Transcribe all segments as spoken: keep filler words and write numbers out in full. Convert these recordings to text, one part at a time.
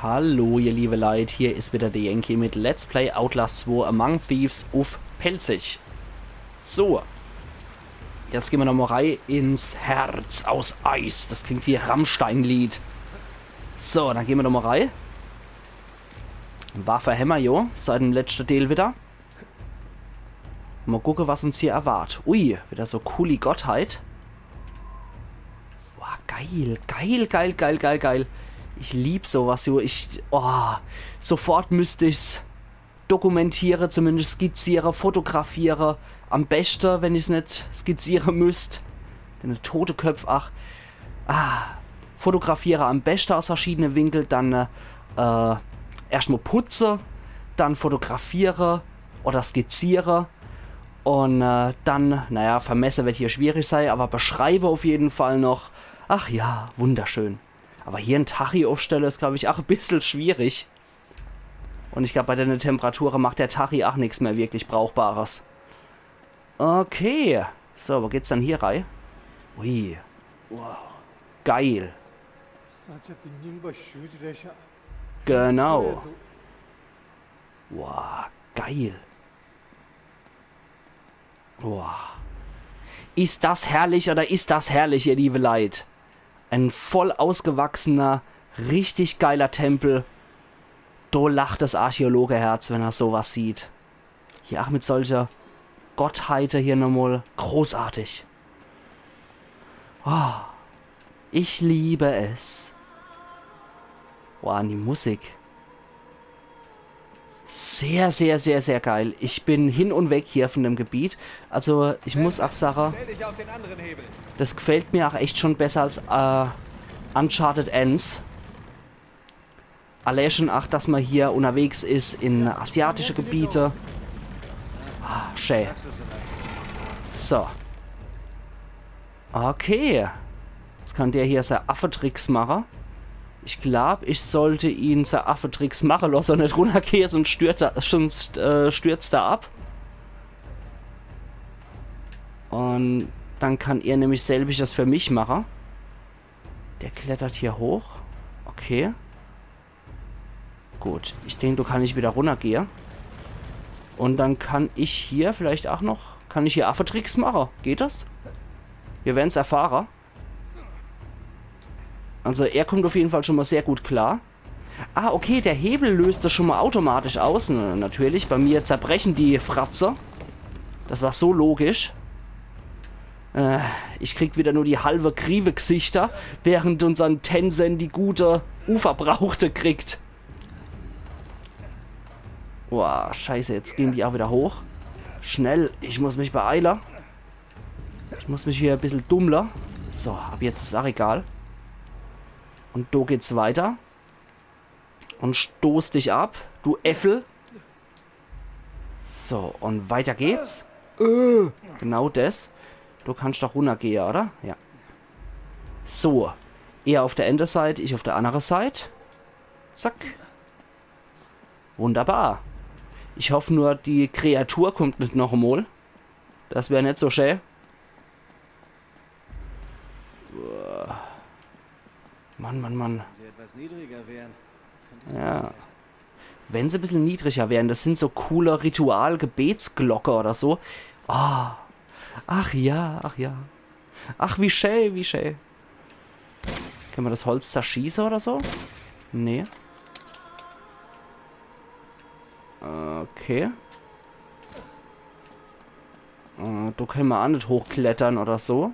Hallo, ihr liebe Leit, hier is wieder der Yankee mit Let's Play Outlast zwei Among Thieves uff Pälzisch. So, jetzt gehn mer nochmol rei ins Herz aus Eis. Das klingt wie Rammstein-Lied. So, dann gehn mer nochmol rei. Waffe hämmer jo seit dem letschte Deel wieder. Mol gucke, was uns hier erwart. Ui, wieder so cooli Gottheit. Boah, geil, geil, geil, geil, geil, geil. Ich lieb sowas, jo. Ich, oh, sofort müsst ich's dokumentiere, zumindest skizziere, fotografiere. Am beschte, wenn ich's net skizziere müsst. Denn tote Köpf, ach. Ah, fotografiere am beschte aus verschiedene Winkel, dann äh, äh, erscht mol putze, dann fotografiere oder skizziere und äh, dann, naja, vermesse werd hier schwierig sei, aber beschreibe auf jeden Fall noch. Ach ja, wunderschön. Aber hier en Tachy uffstelle is, glaub ich, ach e bissel schwierig. Und ich glaub, bei denne Temperature macht der Tachy ach nix mehr wirklich Brauchbares. Okay. So, wo geht's dann hier rei? Ui. Wow. Geil. Genau. Wow, geil. Boah. Is das herrlich oder is das herrlich, ihr liebe Leit? En voll ausgewachsener, richtig geiler Tempel. Do lacht das Archäologeherz, wenn er sowas sieht. Hier ach mit solcher Gottheite hier nochmol. Großartig. Oh, ich liebe es. Boah, an die Musik. Sehr, sehr, sehr, sehr geil. Ich bin hin und weg hier von dem Gebiet. Also, ich muss ach sage, das gfällt mir ach echt schon besser als äh, Uncharted eens. Allee schon ach, dass mer hier unterwegs is in asiatische Gebiete. Ah, schä. So. Okay. Jetzt kann der hier sei Affetricks mache. Ich glaub, ich sollt ihn sei Affetricks mache losse und net runnergehe, sonst stürzt er, sonst äh, stürzt er ab. Und dann kann er nämlich selbiges für mich mache. Der klettert hier hoch. Okay. Gut, ich denk, do kann ich wieder runnergehe. Und dann kann ich hier vielleicht ach noch, kann ich hier Affetricks mache? Geht das? Wir werden's erfahre. Also er kommt auf jeden Fall schon mal sehr gut klar. Ah, okay, der Hebel löst das schon mal automatisch aus. Na, natürlich, bei mir zerbrechen die Fratze. Das war so logisch. Äh, ich krieg wieder nur die halbe Griewe-Gsichter, während unsern Tensen die gute Uferbrauchte kriegt. Boah, scheiße, jetzt gehen die auch wieder hoch. Schnell, ich muss mich beeile. Ich muss mich hier e bissel dummle. So, ab jetzt is auch egal. Und do geht's weiter. Und stoß dich ab, du Äffel. So, und weiter geht's. Äh, genau das. Du kannst doch runnergehe, oder? Ja. So. Er auf der eene Seit, ich auf der andere Seit. Zack. Wunderbar. Ich hoff nur, die Kreatur kommt net noch emol. Das wär net so schä. Uah. Mann, Mann, Mann. Wenn sie etwas niedriger wären, könnte ich Ja. Wenn se bissel niedriger wären, das sind so coole Ritual-Gebetsglocke oder so. Ah. Ach ja, ach ja. Ach, wie schä, wie schä. Kann mer das Holz zerschieße oder so? Nee. Okay. Äh, do kann mer auch net hochklettere oder so.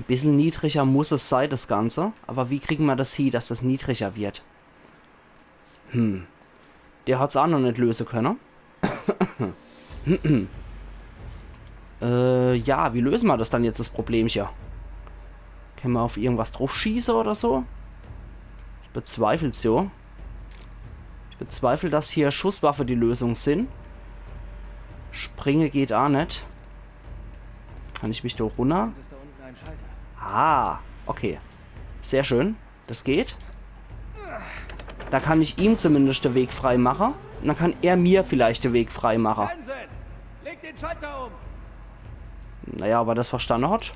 Bissel niedriger muss es sei, das Ganze. Aber wie kriegen mer das hie, dass das niedriger wird? Hm. Der hat's auch noch net löse könne. Äh, ja, wie löse mer das dann jetzt, das Problemche? Kann mer auf irgendwas drauf schieße oder so? Ich bezweifel's jo. Ich bezweifel, dass hier Schusswaffe die Lösung sin. Springe geht auch net. Kann ich mich do runner? Gibt es da unten einen Schalter? Ah, okay. Sehr schön. Das geht. Da kann ich ihm zumindest de Weg frei mache. Und dann kann er mir vielleicht de Weg frei mache. Jensen, leg den Schalter um! Naja, ob er das verstanne hat.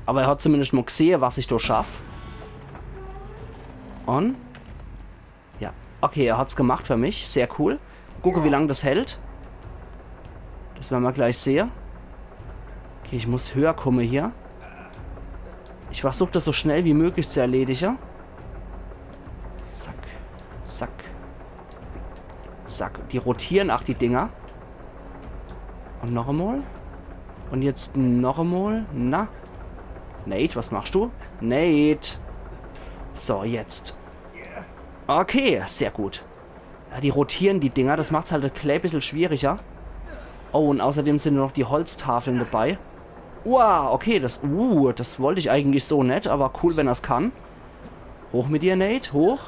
Aber er hat zumindest mal gesehe, was ich do schaff. Und? Ja. Okay, er hat's gemacht für mich. Sehr cool. Gucke, wie lang das hält. Das wer'n mer gleich sehe. Okay, ich muss höher komme hier. Ich versuch das so schnell wie möglich zu erledige. Zack. Zack. Zack. Die rotieren, ach, die Dinger. Und noch emol. Und jetzt noch emol. Na? Nate, was machst du? Nate. So, jetzt. Okay, sehr gut. Ja, die rotieren die Dinger, das macht's halt e klä bissel schwieriger. Oh, und außerdem sind noch die Holztafeln dabei. Wow, okay, das, uh, das wollt ich eigentlich so net, aber cool, wenn er's kann. Hoch mit dir, Nate, hoch.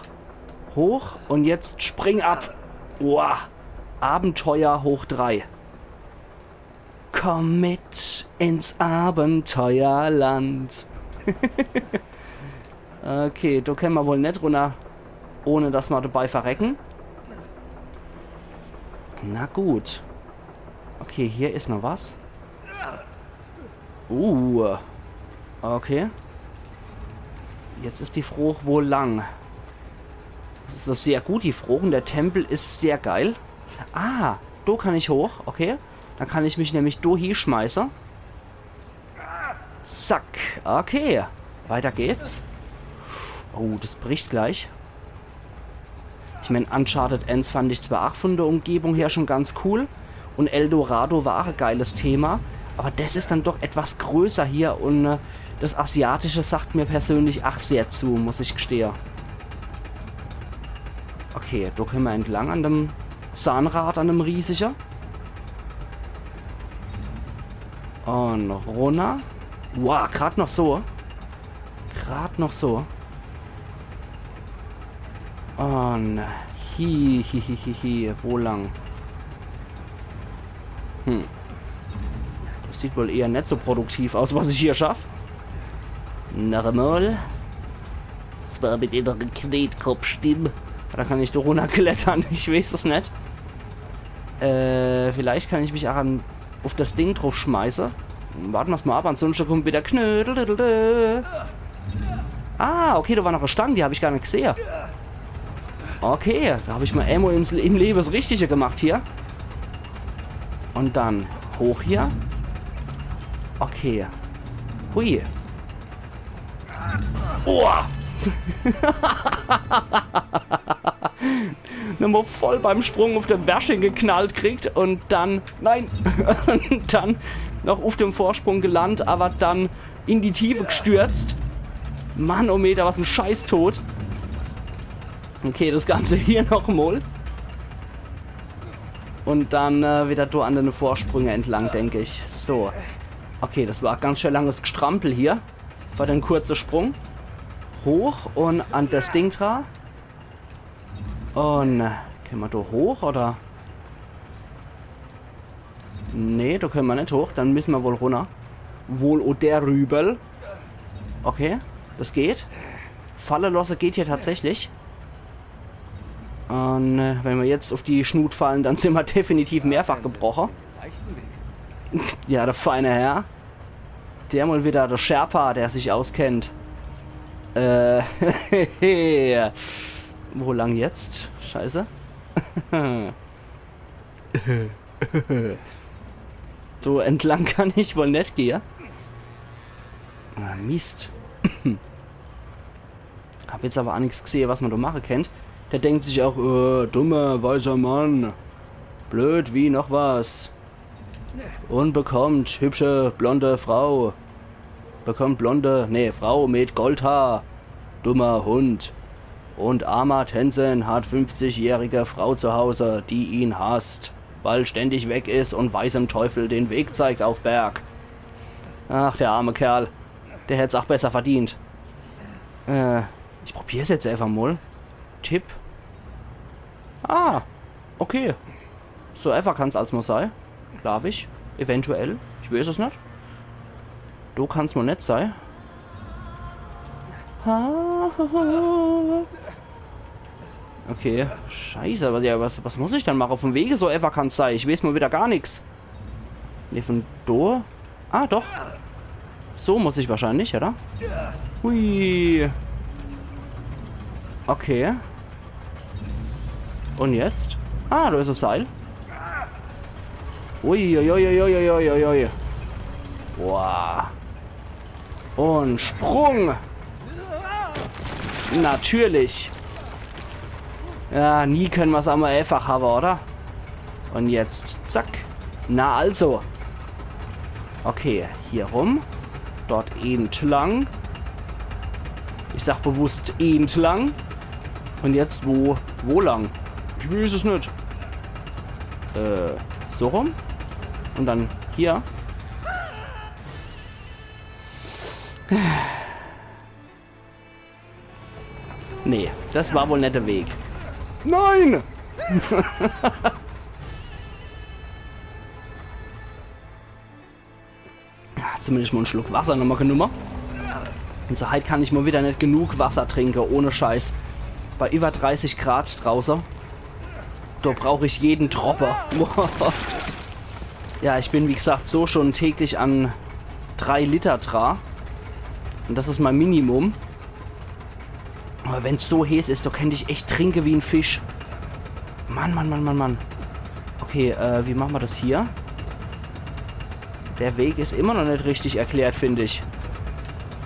Hoch und jetzt spring ab. Wow. Abenteuer hoch drei. Komm mit ins Abenteuerland. Okay, do kenne mer wohl net runner, ohne dass mer dabei verrecken. Na gut. Okay, hier is noch was. Uh. Okay. Jetzt is die Froch, wo lang? Das is sehr gut, die Froch. Der Tempel is sehr geil. Ah, do kann ich hoch. Okay. Dann kann ich mich nämlich do hieschmeiße. Zack. Okay. Weiter geht's. Oh, das bricht gleich. Ich mein, Uncharted eens fand ich zwar ach von der Umgebung her schon ganz cool. Und El Dorado war ach e geiles Thema. Aber das is dann doch etwas größer hier und äh, das Asiatische sagt mir persönlich ach sehr zu, muss ich gestehe. Okay, do kenne mer entlang an dem Zahnrad, an dem riesige. Und runner. Wow, grad noch so. Grad noch so. Und hi, hi, hi, hi, hi. Wo lang? Hm. Das sieht wohl eher net so produktiv aus, was ich hier schaff. Noch emol. Das war mit innerer Knetkoppstimm. Da kann ich do runnerklettere, ich weiß es net. Äh, vielleicht kann ich mich ach an, auf das Ding drauf schmeiße. Warte mer's mal ab, ansonsten kommt wieder Knödel. Ah, okay, da war noch e Stang, die hab ich gar net gesehe. Okay, da hab ich mal emol im, im Leben das Richtige gemacht hier. Und dann hoch hier. Okay. Hui. Oh! Nochmal voll beim Sprung auf den Bärsching geknallt kriegt und dann, nein, und dann noch auf dem Vorsprung gelandet, aber dann in die Tiefe gestürzt. Mann, oh Meter, was ein Scheißtod. Okay, das Ganze hier nochmal. Und dann äh, wieder do an den Vorsprünge entlang, denk ich. So. Okay, das war ganz schön langes Gestrampel hier. War dann kurzer Sprung. Hoch und an das Ding dra. Und äh, kenne mer do hoch, oder? Nee, do kenne mer net hoch. Dann müsse mer wohl runner. Wohl oder rübel. Okay, das geht. Falle losse geht hier tatsächlich. Und äh, wenn mer jetzt auf die Schnut fallen, dann sind mer definitiv mehrfach gebroche. Ja, der feine Herr. Der mal wieder, der Sherpa, der sich auskennt. Äh, wo lang jetzt? Scheiße. So entlang kann ich wohl net gehe. Ah, Mist. Hab jetzt aber ach nix gesehe, was mer do mache kennt. Der denkt sich auch, äh, dummer, weiser Mann. Blöd wie noch was. Und bekommt hübsche, blonde Frau. Bekommt blonde, nee, Frau mit Goldhaar. Dummer Hund. Und armer Tenzin hat fünfzigjährige Frau zu Hause, die ihn hasst, weil ständig weg ist und weißem Teufel den Weg zeigt auf Berg. Ach, der arme Kerl. Der hätt's ach besser verdient. Äh, ich probier's jetzt einfach mal. Tipp. Ah, okay. So einfach kann's als mal sei. Glaub ich. Eventuell. Ich weiß es net. Do kann's mal net sei. Okay, scheiße, was, ja, was, was muss ich dann mache? Vom Wege so einfach kann's sei. Ich weiß mal wieder gar nix. Nee, von do. Ah, doch. So muss ich wahrscheinlich, oder? Hui. Okay. Und jetzt? Ah, do is es Seil. Ui, ui, ui, ui, ui, ui, ui, ui. Boah. Und Sprung. Natürlich. Ja, nie könne mer's emol eifach hawwe, oder? Und jetzt, zack. Na also. Okay, hier rum. Dort entlang. Ich sag bewusst entlang. Und jetzt wo? Wo lang? Ich weiß es net. Äh, so rum. Und dann hier. Nee, das war wohl net de Weg. Nein! Ja, zumindest mol en Schluck Wasser nochmol genumme. Und so heit kann ich mol wieder net genug Wasser trinke, ohne Scheiß. Bei über dreißig Grad drauße, do brauch ich jeden Droppe. Ja, ich bin, wie gesagt, so schon täglich an drei Liter dra. Und das is mein Minimum. Aber wenn's so heeß is, do könnt ich echt trinke wie en Fisch. Mann, Mann, Mann, Mann, Mann. Okay, äh, wie mache mer das hier? Der Weg is immer noch net richtig erklärt, find ich.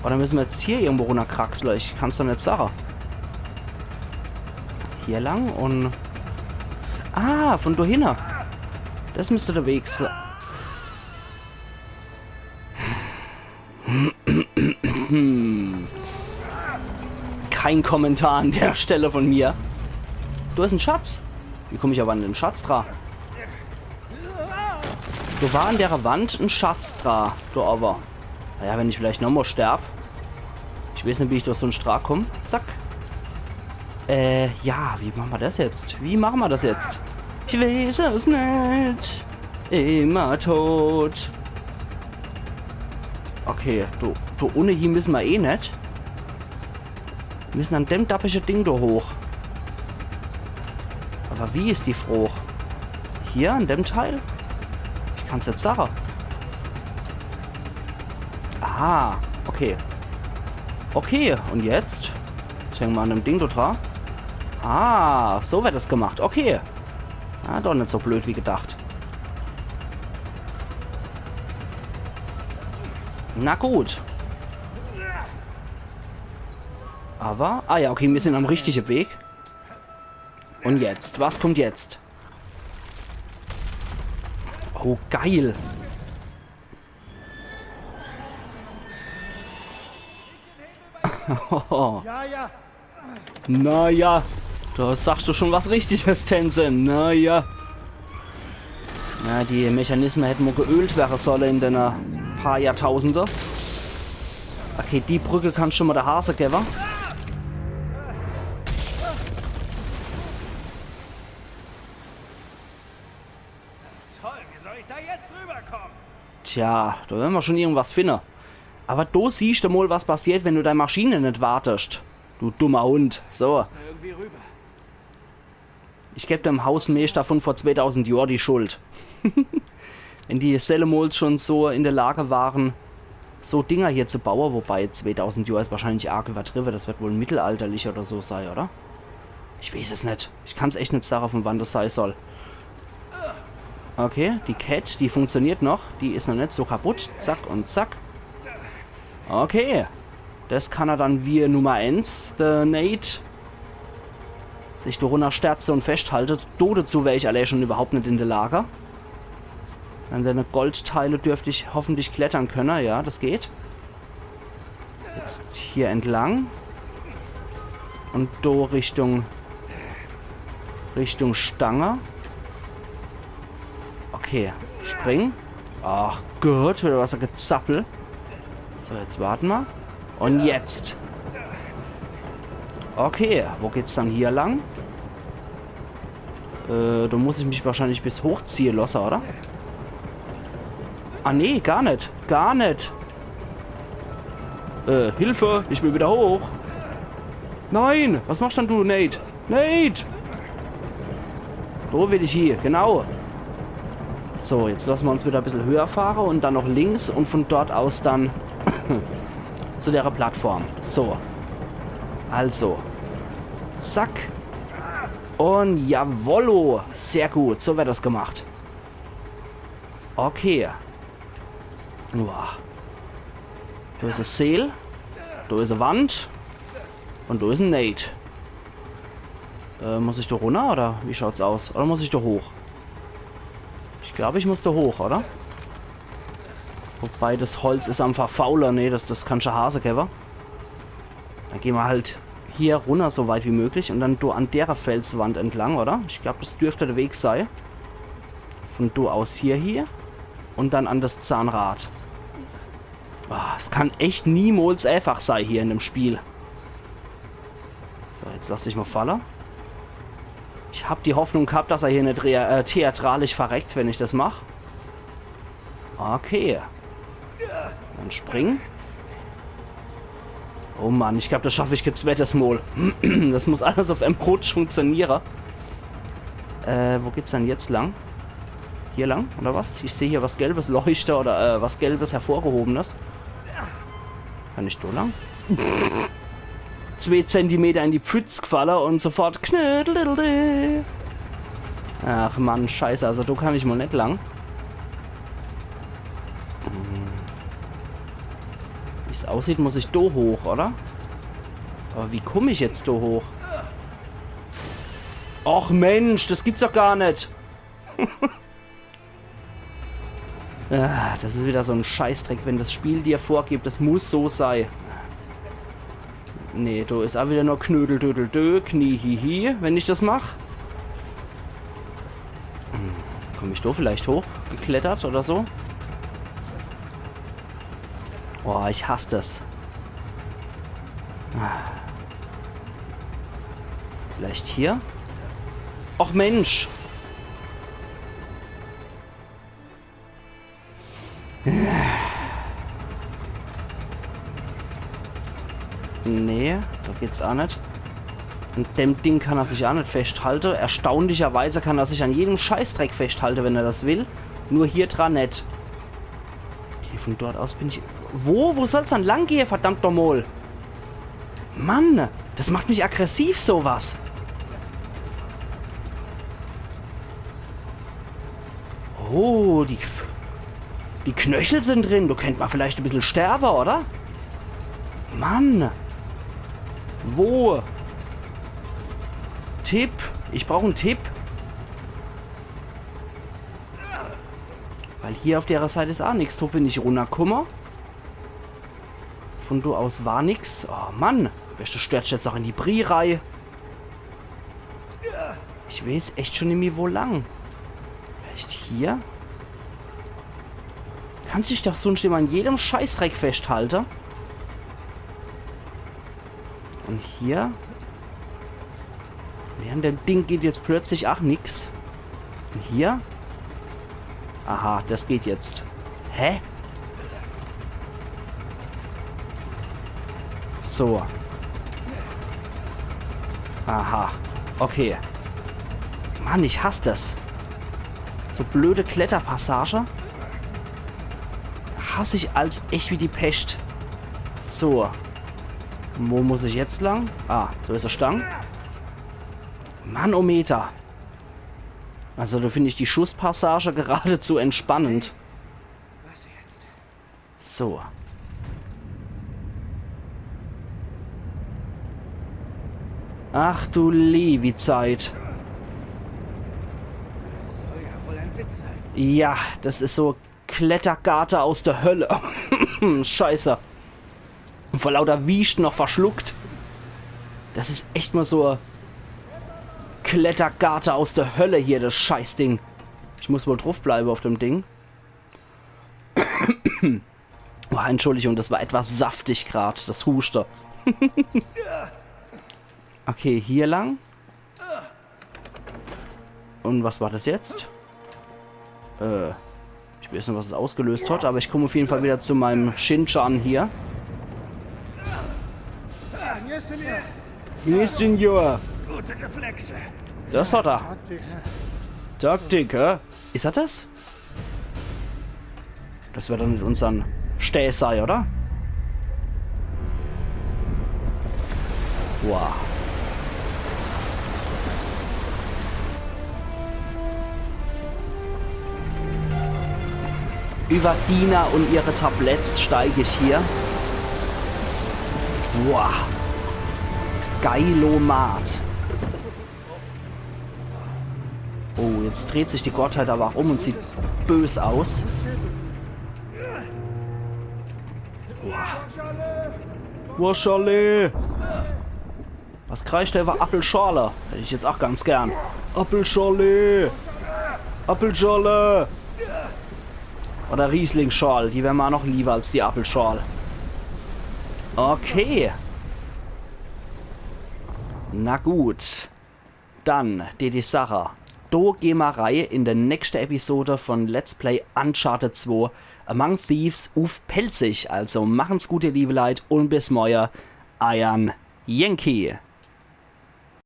Oder müsse mer jetzt hier irgendwo runnerkraxle? Ich kann's doch net sage. Hier lang und... Ah, von do hinne. Das müsst de Weg se- Kein Kommentar an der Stelle von mir. Do is en Schatz. Wie komm ich aber an den Schatz dra? Do war an der Wand en Schatz dra, do aber. Naja, wenn ich vielleicht nochmol sterb. Ich weiß net, wie ich durch so en Stra komm. Zack. Äh, ja, wie mache mer das jetzt? Wie mache mer das jetzt? Ich weiß es net. Immer tot. Okay, do, do unne hie müsse mer eh net. Mir müsse an dem dappische Ding do hoch. Aber wie is die Froch? Hier, an dem Teil? Ich kann's net sage. Aha, okay. Okay, und jetzt? Jetzt hänge mer an dem Ding do dra. Ah, so werd das gemacht. Okay. Ah, doch net so blöd wie gedacht. Na gut. Aber, ah ja, okay, mir sin am richtige Weg. Und jetzt? Was kommt jetzt? Oh, geil. Ja, ja. Na ja, do sagst du schon was Richtiges, Tenzin. Na ja. Ja, die Mechanisme hätte mol geölt wäre solle in dene paar Jahrtausende. Okay, die Brücke kann schon mol de Hase gewwe. Toll, wie soll ich da jetzt rüberkommen? Tja, do wern mer schon irgendwas finne. Aber do siehst du mol, was passiert, wenn du dei Maschine net wartest. Du dummer Hund. So. Muss da irgendwie rüber. Ich geb dem Hausmeister von vor zweitausend Jahr die Schuld. Wenn die sellemols schon so in der Lage waren, so Dinger hier zu bauen, wobei zweitausend Jahr is wahrscheinlich arg übertrieben, das wird wohl mittelalterlich oder so sei, oder? Ich weiß es net. Ich kann's echt net sagen, von wann das sei soll. Okay, die Kett, die funktioniert noch. Die is noch net so kaputt. Zack und zack. Okay. Das kann er dann wie Nummer eins, der Nate. Sich do runnersterze und feschthalte. Do dezu wär ich allee schon überhaupt net in der Lage. An dene Goldteile dürft ich hoffentlich klettern könne. Ja, das geht. Jetzt hier entlang. Und do Richtung, Richtung Stange. Okay, spring. Ach Gott, wieder was e Gezappel. So, jetzt warte mer. Und jetzt. Okay, wo geht's dann hier lang? Äh, do muss ich mich wahrscheinlich bis hochziehe losse, oder? Ah, nee, gar net. Gar net. Äh, Hilfe, ich will wieder hoch. Nein, was machst dann du, Nate? Nate! Do will ich hie, genau. So, jetzt lasse mer uns wieder e bissel höher fahre und dann noch links und von dort aus dann zu dere Plattform. So. Also. Zack. Un jawollo. Sehr gut. So werd das gemacht. Okay. Uah. Do is e Seel. Do is e Wand. Un do is e Nate. Äh, muss ich do runner oder wie schaut's aus? Oder muss ich do hoch? Ich glaub, ich muss do hoch, oder? Wobei, das Holz is am Verfaule. Nee, das, das kann schun Hase gewwe. Dann gehn mer halt hier runner, so weit wie möglich. Un dann do an dere Felswand entlang, oder? Ich glaub, das dürft de Weg sei. Vun do aus hier, hier. Un dann an das Zahnrad. Ah, es kann echt niemols eifach sei hier in dem Spiel. So, jetzt lass dich mol falle. Ich hab die Hoffnung gehabt, dass er hier net rea- äh, theatralisch verreckt, wenn ich das mach. Okay. Dann spring. Oh Mann, ich glaub, das schaff ich kä zwettes Mol. Das muss alles uff em Rutsch funktioniere. Äh, wo geht's dann jetzt lang? Hier lang, oder was? Ich seh hier was Gelbes leuchte oder, äh, was Gelbes Hervorgehobenes. Kann ich do lang? Zwee Zentimeter in die Pfütz gfalle un sofort knödelde. Ach Mann, scheiße, also do kann ich mol net lang. Hm. Wie's aussieht, muss ich do hoch, oder? Awwer wie kumm ich jetzt do hoch? Och Mensch, das gibt's doch gar net. Ah, das is wieder so en Scheißdreck, wenn das Spiel dir vorgibt, das muss so sei. Nee, do is aa wieder nur Knödel, Dödel, Dö, Knie, hi, hi, wenn ich das mach. Hm, komm ich do vielleicht hochgeklettert oder so? Boah, ich hass das. Ah. Vielleicht hier? Och Mensch! Nee, do geht's aa net. An dem Ding kann er sich aa net feschthalte. Erstaunlicherweise kann er sich an jedem Scheißdreck feschthalte, wenn er das will. Nur hier dran net. Okay, von dort aus bin ich... Wo? Wo soll's dann lang gehe, verdammt nochmol? Mann, das macht mich aggressiv, sowas. Oh, die, die Knöchel sind drin. Do kennt ma vielleicht e bissel sterbe, oder? Mann. Wo? Tipp. Ich brauch en Tipp. Weil hier auf dere Seit is aa nix. Do bin ich runnerkumme. Von do aus war nix. Oh Mann. Beschte stürzt jetzt noch in die Brie rei. Ich weeß echt schon nimmi, wo lang. Vielleicht hier? Kann sich doch sunscht immer an jedem Scheißdreck feschthalte. Und hier? Nee, an dem Ding geht jetzt plötzlich ach nix. Und hier? Aha, das geht jetzt. Hä? So. Aha. Okay. Mann, ich hass das. So blöde Kletterpassage. Hass ich als echt wie die Pescht. So. Wo muss ich jetzt lang? Ah, do is e Stang. Mannometer. Also, do find ich die Schusspassage geradezu entspannend. Was jetzt? So. Ach du liewi Zeit. Das soll ja wohl ein Witz sein. Ja, das is so Klettergarte aus der Hölle. Scheiße. Und vor lauter Wiescht noch verschluckt. Das is echt mal so Klettergarte aus der Hölle hier, das Scheißding. Ich muss wohl druffbleibe auf dem Ding. Oh, Entschuldigung, das war etwas saftig grad, das Huschte. Okay, hier lang. Und was war das jetzt? Äh, ich weeß net, was es ausgelöst hat, aber ich komm auf jeden Fall wieder zu meinem Shin-Chan hier. Ah, yes, Senior. Yes, Senior. Gute Reflexe. Das hat er. Taktik. Taktik, hä? Is er das? Das wird doch net unsern Stäh sei, oder? Wow. Über Dina und ihre Tabletts steig ich hier. Boah. Geilomat. Oh, jetzt dreht sich die Gottheit aber auch um und sieht bös aus. Boah. Schale. Was kreischt der über Appelschorle? Hätt ich jetzt auch ganz gern. Appelschorle. Appelschorle. Oder Rieslingschorle. Die wär mir noch lieber als die Appelschorle. Okay. Na gut. Dann, die, die Sache. Do geh ma rei in de nächste Episode von Let's Play Uncharted zwei Among Thieves uff Pälzisch. Also machen's gut, ihr liebe Leit, und bis morje. Eiern Yankee.